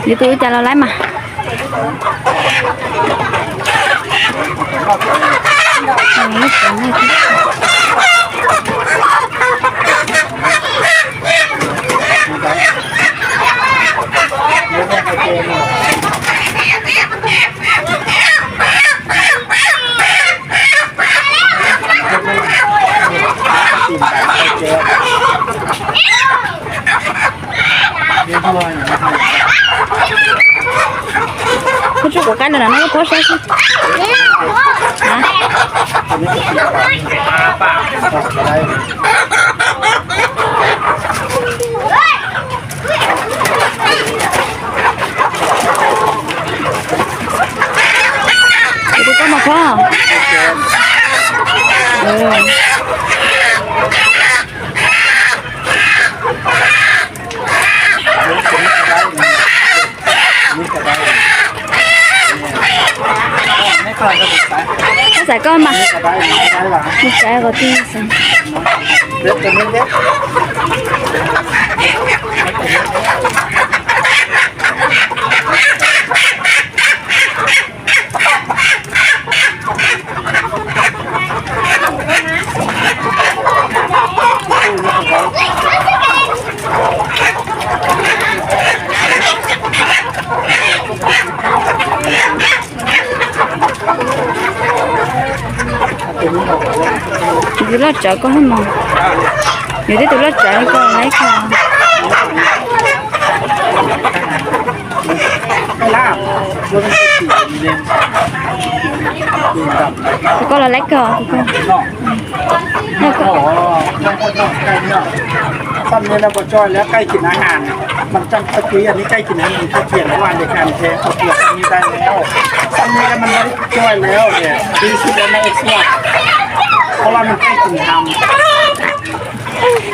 Yuav tus ua cas los laib mas. Koj tsuas kuv qaib no no, koj phob saib xwb. Kuv tus koj mas phob. Koj xaiv koj mas. Mus xaiv qhov twg xaiv. Tus loj tsawv koj hab mog. Yog tib tus loj tsawv koj laib koj. Tus koj los laib koj, tus koj. Xab me no puas coj lawv ใกล้กินอาหาร มันจำตะกี้ อันนี้ใกล้กินอาหาร มันข้าวเปียก เมื่อวานเด็กงานเท เอาเปียกอันนี้ได้แล้ว ตอนนี้มันไม่ได้จ้อยแล้วเนี่ย ดีสุดแล้วนะ ไอ้เสื้อ เพราะว่ามันใกล้กินทำ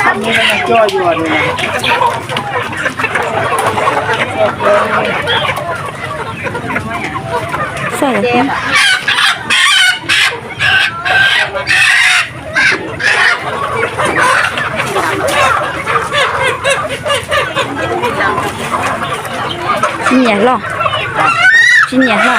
ตอนนี้มันยังจ้อยอยู่อ่ะเนี่ย Xav yog tsis nyiam hlo, tsis nyiam hlo.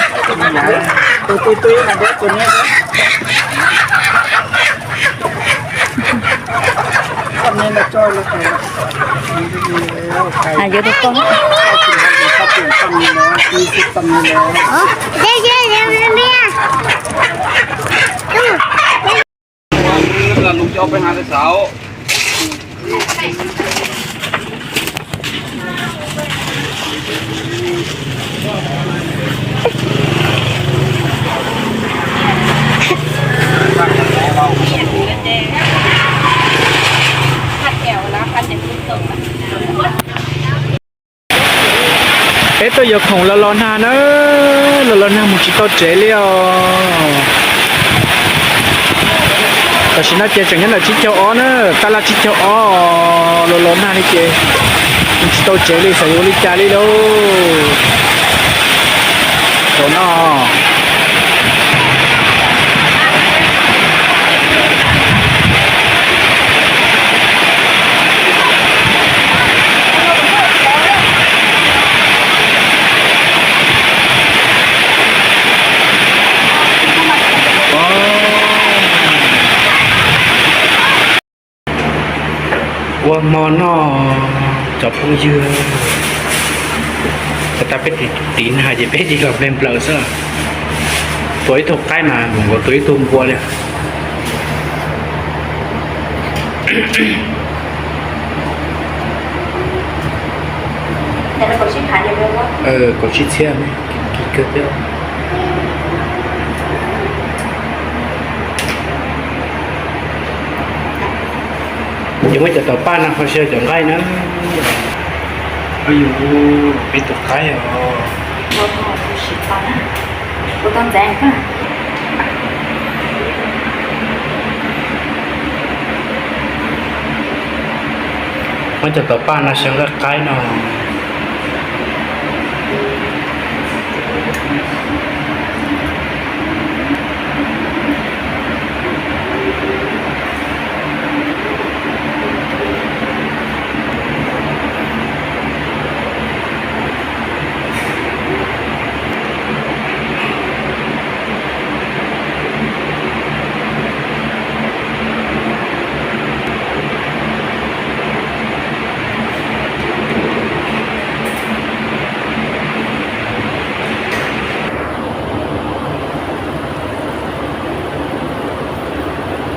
Yuav tus koj. Peb tuaj yuav khoom los los nag na, los los nag mus tsis tau tsev li os. Tam sim no ces tseem nyob ntawm tsib caug ob na, tab laj tsib caug ob, los los nag li ces mus tsis tau tsev li, xav yuav ua li cas li lauj. Tam no ua hmo noj cov phooj ywg. Thaum tas peb tiv nag ces peb tig los nplej nplaws xwb. Tua ib tug qaib mas nkaus tua ib tug npua li. Kaum tsib txhiab, kis kawg thiab. Ces muab cov taum paj no kho sib cov nqaij na. Ua yus, peb tus qaib os. Ua tau ntxeev. Muab cov tau paj no xyaw nqaij qaib no.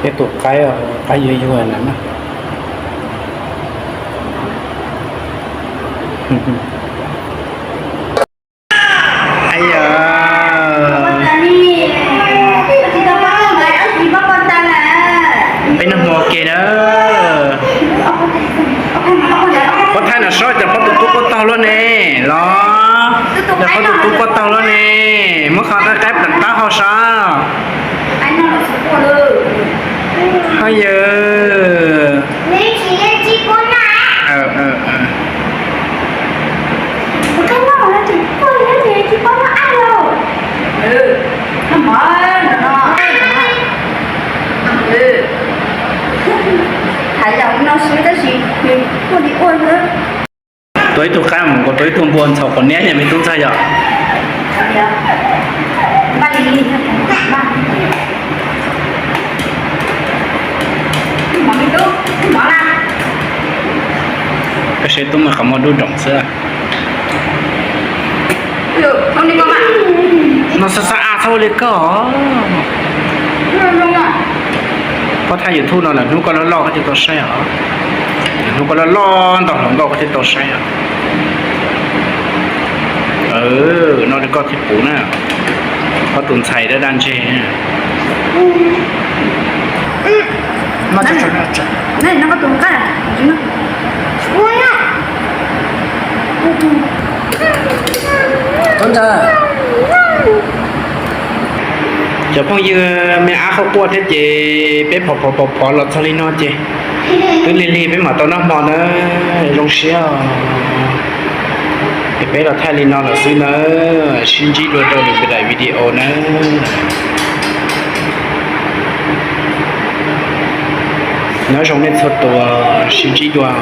Peb tus qaib, qaib yuag yuag na. Yog, peb noj hmo ke na. Pov thaij no saib cov pov tus tub quaj taug luaj ne los. Cov pov tus tub quaj taug luaj ne. Muab qhov qaib qaib plam tab hau saib. Ho yog. Tua ib tug qaib mus nkaus tua ib tug npua ntxhov quav niab yog me tub ntxawg yom. Peb seb tub mas qhov muag dub nroos xwb. No xab xab a txhob ua li koj. Pov thaij YouTube no lawm hnub koj loj loj koj thiaj tau saib os. Hnub koj loj loj ntau hluas nkauj koj thiaj tau saib os. No li koj thiaj puv na. Koj tus ntxhais dab dab ntseg. Cov phooj ywg, me ab qhuav quaj thiab ces peb phov phov phov phov los txog li no ces twb lig lig peb mam tau noj hmo na. Zoo siab os. Es peb los thaij li no lawm xwb nawb. Sib ntsib dua rau lwm daim video nawb. Nyob zoo nej txhua tus, sib ntsib dua.